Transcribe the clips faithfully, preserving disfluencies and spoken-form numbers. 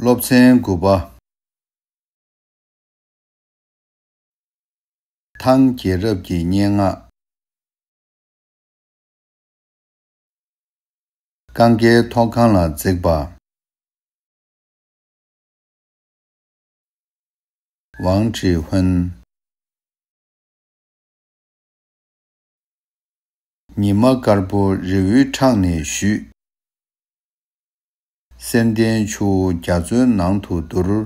སློབ་ཚན་དགུ་པ། ཐང་རྒྱལ་རབས་ཀྱི་སྙན་ངག་གངྒཱའི་ཐོག་ཁང་ལ་འཛེགས་པ། ཝང་ཀྲི་ཧུན། ཉི་མ་དཀར་པོ་རི་བོའི་ཕྲག་ནས་བཞུད། སེར་ལྡན་ཆུ་བོ་རྒྱ་མཚོའི་ནང་དུ་བསྡུར།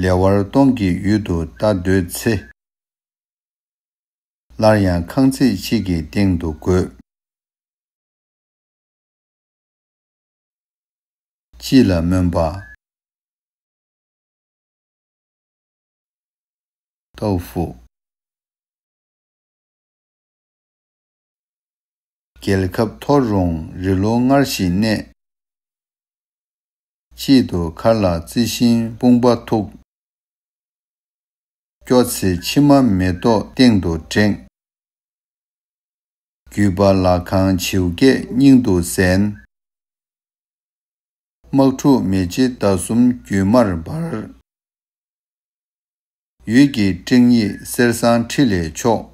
ལེ་དབར་སྟོང་གི་ཡུལ་དུ་ལྟ་འདོད་ཚེ། སླར་ཡང་ཁང་བརྩེགས་གཅིག་གི་སྟེང་དུ་འགོད། ཅི་ལ་སྨོན་པ། ཏོའུ་ཧྥུ། རྒྱལ་ཁབ་མཐོ་རུང་རི་ལོ་སྔར་བཞིན་གནས། དཔྱིད་དུ་མཁར་ལ་རྩི་ཤིང་སྤུངས་པ་ཐུག། སྐྱོ་ཚེ་མཆི་མ་མེ་ཏོག་སྟེང་དུ་བསྒྲེངས། རྒྱུད་པ་ལ་ཁང་བྱིའུ་སྐད་སྙིང་དུ་གཟན། དམག་འཁྲུག་མེ་ལྕེ་ཟླ་གསུམ་རྒྱུད་མར་འབར། ཡུལ་གྱི་སྤྲིང་ཡིག་གསེར་སྲང་ཁྲི་ལས་མཆོག།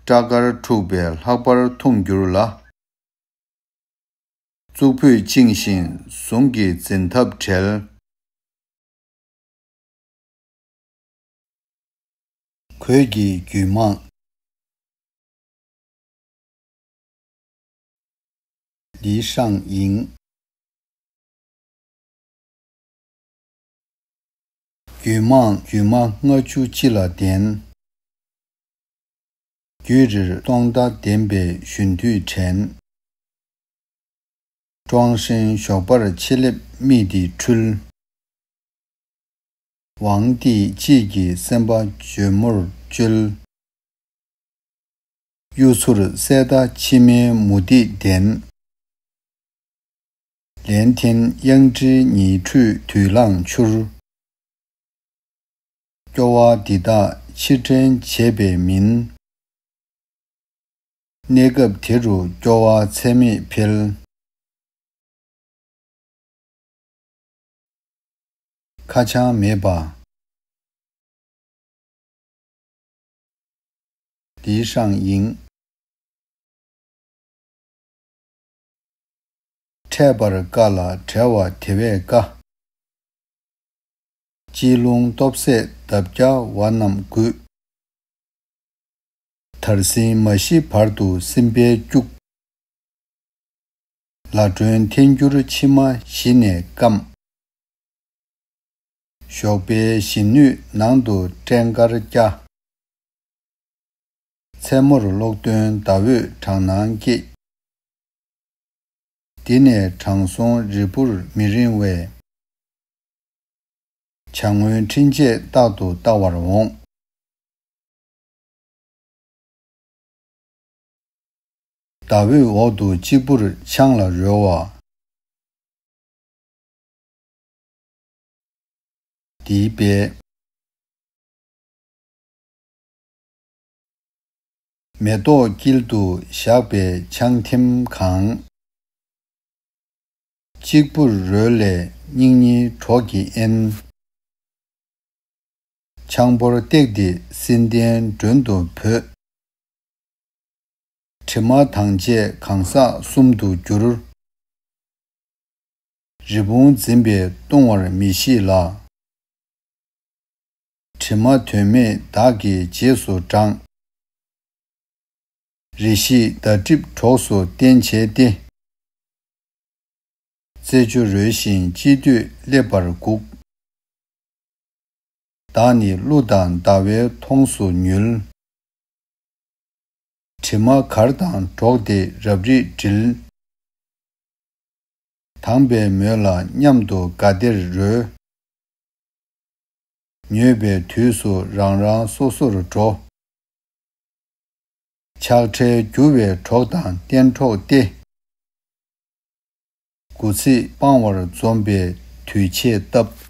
སྐྲ་དཀར་འཁྲུགས་པའི་ལྷག་པར་ཐུང་འགྱུར་ལ། གཙུག་ཕུད་བཅིངས་ཤིང་ཟུང་གིས་འཛིན་ཐབས་བྲལ། གོས་ཀྱི་རྒྱུད་མངས། ལི་ཧྲང་ཡིང་། རྒྱུད་མངས་རྒྱུད་མ་ལྔ་བཅུ་སྤྱི་ལ་ལྡན། རྒྱུད་རིར་སྟོང་ཟླ་ལྡན་པའི་གཞོན་དུས་དྲན། ཀྲོང་ཧྲེང་ཞོགས་པར་ཕྱེ་ལེབ་རྨིས་ཏེ་འཁྲུལ། ཝང་ཏི་དཔྱིད་ཀྱི་སེམས་པ་འཇོལ་མོར་བཅོལ། གཡུ་མཚུར་གསེར་རྟ་མཆི་མའི་མུ་ཏིག་ལྡན། ལན་ཐེན་གཡང་ཁྲིའི་ཉི་ཁྲོད་དུས་ལངས་འཕྱུར། སྐྱོ་བ་འདི་དག་ཕྱིར་དྲན་བྱས་པས་མིན། གནས་སྐབས་དེ་རུ་སྐྱོ་བ་ཚད་མེད་འཕེལ། ཁ་བྱང་མེད་པ། ལི་ཧྲང་ཡིང་། འཕྲད་པར་དཀའ་ལ་བྲལ་བ་དེ་བས་དཀའ། སྤྱི་རླུང་སྟོབས་ཟད་འདབ་བརྒྱ་བ་རྣམས་རྒུད། དར་སྲིན་མ་ཤི་བར་དུ་སྲིན་བལ་སྐྱུག། ལ་སྒྲོན་འཐེན་འགྱུར་མཆི་མ་གཞི་ནས་སྐམ། ཞོགས་པའི་བཞིན་ནུས་ནང་དུ་སྐྲན་དཀར་སྐྱ། མཚན་མོར་གློག་སྟོན་ཟླ་འོད་བྲང་སྣང་སྐྱེད། འདི་ནས་དྲང་སྲོང་རིལ་བུར་མི་རིང་བས། བྱ་སྔོན་འཕྲིན་བཅས་རྟག་ཏུ་བལྟ་བར་འོང་། ཟླ་འོད་འོག་ཏུ་གཅིག་པུར་ཆང་ལ་རོལ་བ། འདིའི་དཔེ། མེ་ཏོག་དཀྱིལ་དུ་བཞག་པའི་ཆང་ཐེམ་གང་། གཅིག་པུར་རོལ་ལས་སྙིང་ཉེའི་གྲོགས་ཀྱིས་དབེན། ཆང་ཕོར་བཏེགས་ཏེ་སྲིན་ལྡན་མགྲོན་དུ་བོས། དྲི་མ་དང་བཅས་གང་ཟག་གསུམ་དུ་གྱུར། རི་བོང་འཛིན་པས་ལྟུང་བར་མི་ཤེས་ལ། དྲི་མ་དོན་མེད་བདག་གིས་རྗེས་སུ་འབྲངས། རེ་ཞིག་ཟླ་གྲིབ་གྲོགས་སུ་བསྟེན་བྱས་ཏེ། རྩེ་འཇོ་རོལ་བཞིན་དཔྱིད་དུས་སླེབས་པར་སྒུག། བདག་ནི་གླུ་དང་ཟླ་བའི་མཐོངས་སུ་ཉུལ། དྲི་མ་གར་དང་འགྲོགས་ཏེ་རབ་རིབ་འགྲིལ། དྭངས་པའི་མོད་ལ་མཉམ་དུ་དགའ་བདེར་རོལ། མྱོས་པའི་དུས་སུ་རང་རང་སོ་སོར་འགྲོ། ཆགས་བྲལ་རྒྱུ་བའི་གྲོགས་དང་གཏན་གྲོགས་ཏེ། དགུ་ཚིགས་སྤང་བར་འཛོམས་པའི་དུས་ཆད་སྟབས།